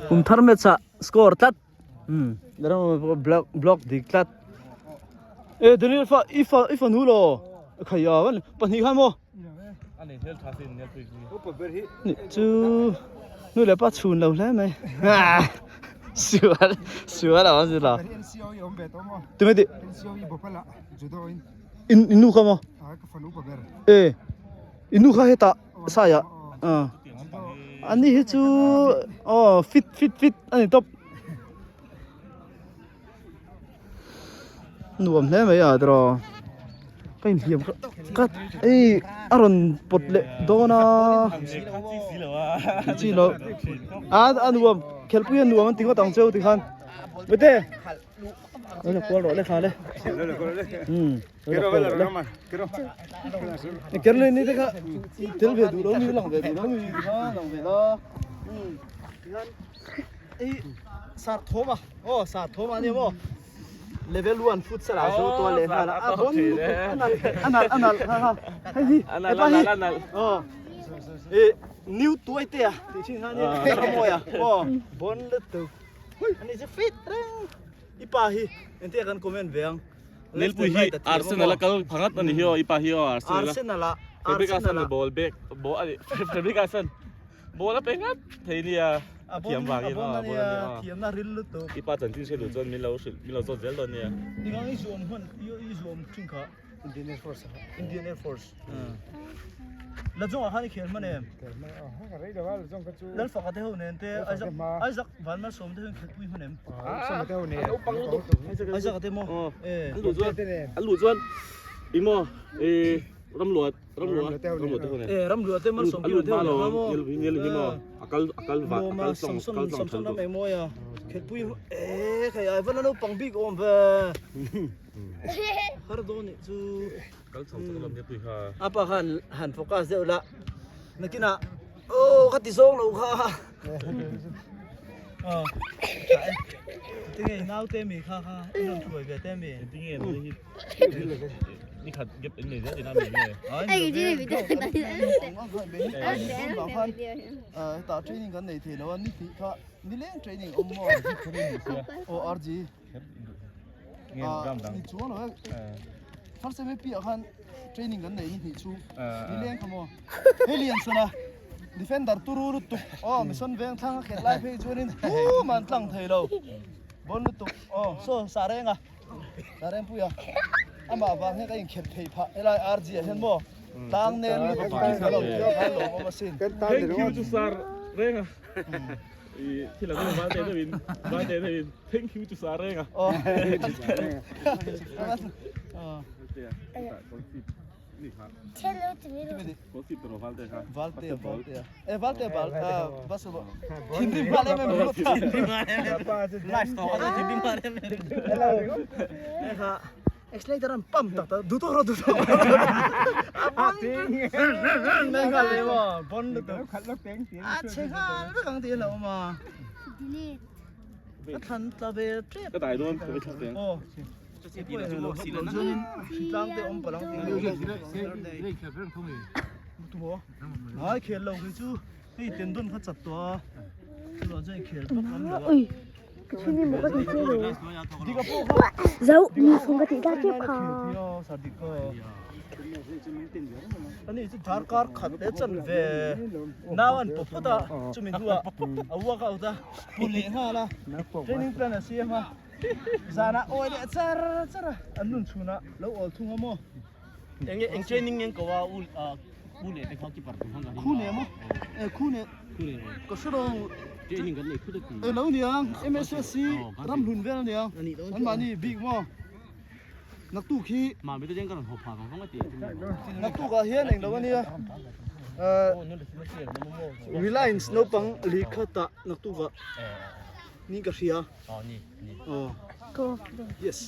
Kum thar match ah score tlat. Um block block dik tlat. E Daniel fa i fa i fanu lo. Khai a van pahnih khan maw. Ni chu nu leh pa chhun lo hle mai. Sual sual a awm si lo. Tu me ti. In in nu kha maw. E in nu kha hetah sai ah ani hi chu aw fit fit fit a ni tawp nuam hle mai a tiraw ka inhliam ka ka ei a rawn pawt leh dawn a chi lo a a nuam khelpui a nuam an ti ngawt ang cheu tikhan mate Lo la kual rawh le kha le. Hmm. Lo la kual rawh le. Ker le ni te kha tel ve duh lo mi lang ve duh lo mi kha lang ve la. Hmm. Ei sar thoma. Oh sar thoma ni mo. Level 1 futsal a zo to le na a bon anal anal anal ha ha. Hei hi. Anal anal anal. Oh. E new tuai te a ti chin ha ni. Mo ya. Oh bon le tu. Ani chu fit reng. I pa hi entia kan comment ve ang. Nelpui hi Arsenal a kal phangat ani hi aw i pa hi aw Arsenal a. Arsenal a. Fabregas an ball back ball ani Fabregas an ball a pe ngat thei nia a thiam vangin aw a bon ania aw. Thiam na ril lutuk. I pa chanchin hre duh chuan min lo hrilh min lo zawt zel dawn nia. Tingang i zuam hman i zuam thin kha. Indian Air Force Indian Air Force la zawng ah khan i khel hman em Lalfaka te ho nen te Isaac Isaac Vanmalsawm te ho in khelpui hman em Isaac te maw an luh chuan an luh chuan i maw i ramluat ramluat ramluat te ho nen e ramluat te malsawm an lut hma lo nel hi maw a kal a kal va a kal tawng kal tawng Samson ram engmawi a khelpui e khai ai van a naupang bik awm ve Har dawn nih chu. Kal chho chak lam pui kha. Apa khan han focus deuh la. Nakinah oh ka ti zawng lo kha. Oh. Tinge nau te mi kha kha in rawn thuai ve te mi. Tinge ni hi. Ni khat gap in nei zel ina mi nge. Ai ji ni video na ni. Eh ta training kan nei thei lo a ni ti kha ni leng training awm maw. ORG. Ni chuan lo first time pi ah khan training kan nei ni hnih chu ni leng kha maw hei lian sona defender turu lutuk aw mission veng thlang a khet lai phei chuanin hu man tlang thei lo bon lutuk aw so sa reng a sa reng pui a amah vang hian ka inkhelh thei phah helai RG ah hian maw tlang nen lutuk ka lo khan lawm awm asin thank you chu sar reng a Thil an awm valte deuhin valte deuhin thank you chu sa reng a. Valte valte e valte bal bas thinrim hmal em em ringawt kha live tawh a thinrim hmal em em kha Accelerator an pump tak tak duh tawk rawh duh tawk a bon ngai nghal le maw bon lutuk a chhe nghal vek ang tih a lo awm a a thlan tla ve tep ka dai dawn ka thlak teng aw hritlang te awm palang tih ngai khel lo khi chu hei tendon kha chat tawh a chuvang chuan khel vak an lo a Dấu mi phung ka tih ta chep kha. Ani chu darkar khat te chan ve nau an pawp phawt a chumi hnuah a work out a pu leh nghal a training plan a siam a zanah awi leh char char a an nun chhunah lo awl thung a maw. Eng eng training eng ko a u u leh te kha keeper tu hmang Khu ne maw? E khu ne. Khu ne. Ka hre lo. Training kan nei khu ta ti. E lo niang MSSC ram hlun vel niang. An mahni bik maw? Naktuk hi. Ma mi te jeng kan ho pha vang vang a ti. Naktuk ah hian eng lo ania. Reliance naupang lehkha tah naktuk ah ni ka hria. Ni ni. Yes.